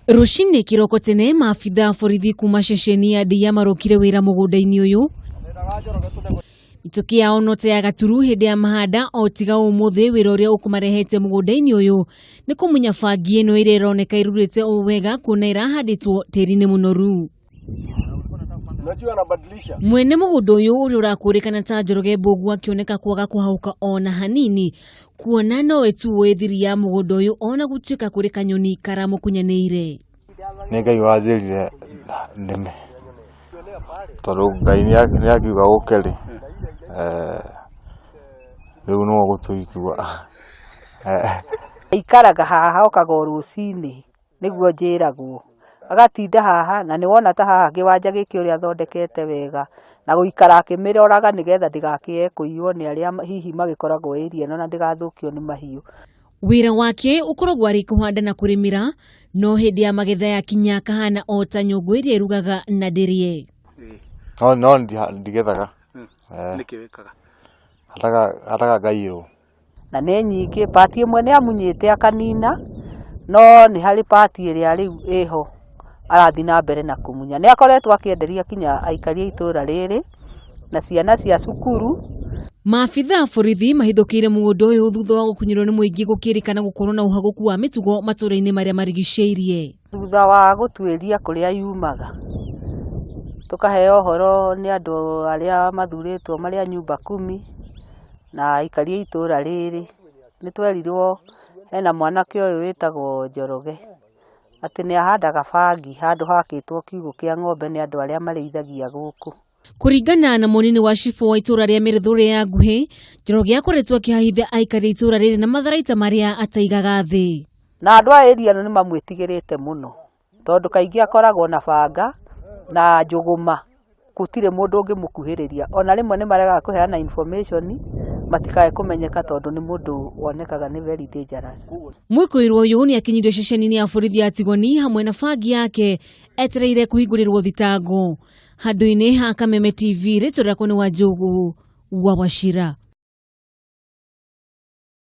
Rũcinĩ kĩroko tene maabitha a borithi kuma ceceni ya Ndia marokire wĩra mũgũnda-inĩ ũyũ. Mĩtũkĩ yao no ta ya gaturu hĩndĩ ya mahanda o tiga ũmũthĩ wĩra ũrĩa ũkũmarehete mũgũnda-inĩ ũyũ nĩ kũmunya bangi ĩno ĩrĩa ĩroneka ĩrurĩte o wega kuona ĩrahandĩtwo tĩri-inĩ mũnoru. Unajua anabadilisha. Mwene mũgũnda ũyũ ũrĩa ũrakũrĩkana ta Njoroge Mbũgua akĩoneka kwaga kũhahũka ona hanini kuona nowe tu ũĩ thiri ya mũgũnda ũyũ ona gũtuĩka kũrĩ kanyoni karamũkunyanĩire. Nĩ Ngai wanjĩrire nĩme tondũ Ngai nĩ akiuga ũke rĩ, rĩu nĩwe ũgũtua itua. Aikaraga haha okaga o rũcinĩ nĩguo njĩragwo, agatinda haha na nĩ wona ta haha kĩwanja gĩkĩ ũrĩa athondekete wega, na gũikara akĩmĩroraga nĩgetha ndĩgakĩae kũiywo nĩ arĩa hihi magĩkoragwo area ĩno na ndĩgathũkio nĩ mahiũ. Wĩra wake ũkoragwo arĩ kũhanda na kũrĩmĩra, no hĩndĩ ya magetha yakinya akahana o ta nyũngũ ĩrĩa ĩrugaga na ndĩrĩe. No no ndigethaga. Nĩkĩ wĩkaga? Hataga ngaiyĩrwo. Na nĩ nyingĩ, part ĩmwe nĩ amunyĩte akanina, no nĩ harĩ part ĩrĩa rĩu ĩho arathiĩ na mbere na kũmunya. Nĩ akoretwo akĩenderia kinya aikari a itũra rĩrĩ na ciana cia cukuru. Maabitha a borithi mahithũkĩire mũgũnda ũyũ thutha wa gũkinyĩrwo nĩ mũingĩ gũkĩrĩkana gũkorwo na ũhagũku wa mĩtugo matũra-inĩ marĩa marigicĩirie. Thutha wa gũtuĩria kũrĩa yumaga, tũkaheo ũhoro nĩ andũ arĩa mathurĩtwo marĩ a nyumba kumi na aikari a itũra rĩrĩ, nĩ twerirwo hena mwanake ũyũ wĩtagwo Njoroge, atĩ nĩ ahandaga bangi handũ hakĩtwo kiugũ kĩa ng'ombe nĩ andũ arĩa marĩithagia gũkũ. Kũringana na mũnini wa cibũ wa itũra rĩa Mĩrĩthũrĩ ya Nguhĩ, Njoroge akoretwo akĩhahithia aikari a itũra rĩrĩ na matharaita marĩa ataigaga thĩ. Na andũ a area ĩno nĩ mamwĩtigĩrĩte mũno, tondũ kaingĩ akoragwo na banga na njũgũma, gũtirĩ mũndũ ũngĩmũkuhĩrĩria. Ona rĩmwe nĩ maregaga kũheana information matikae kũmenyeka tondũ nĩ mũndũ wonekaga nĩ very dangerous. Mwĩkũĩrwo ũyũ nĩ akinyirio ceceni-inĩ ya borithi ya Tigoni hamwe na bangi yake etereire kũhingũrĩrwo thitango. Handũ-inĩ ha Kameme TV, rĩtwa rĩakwa nĩ Wanjũgũ wa Wachira.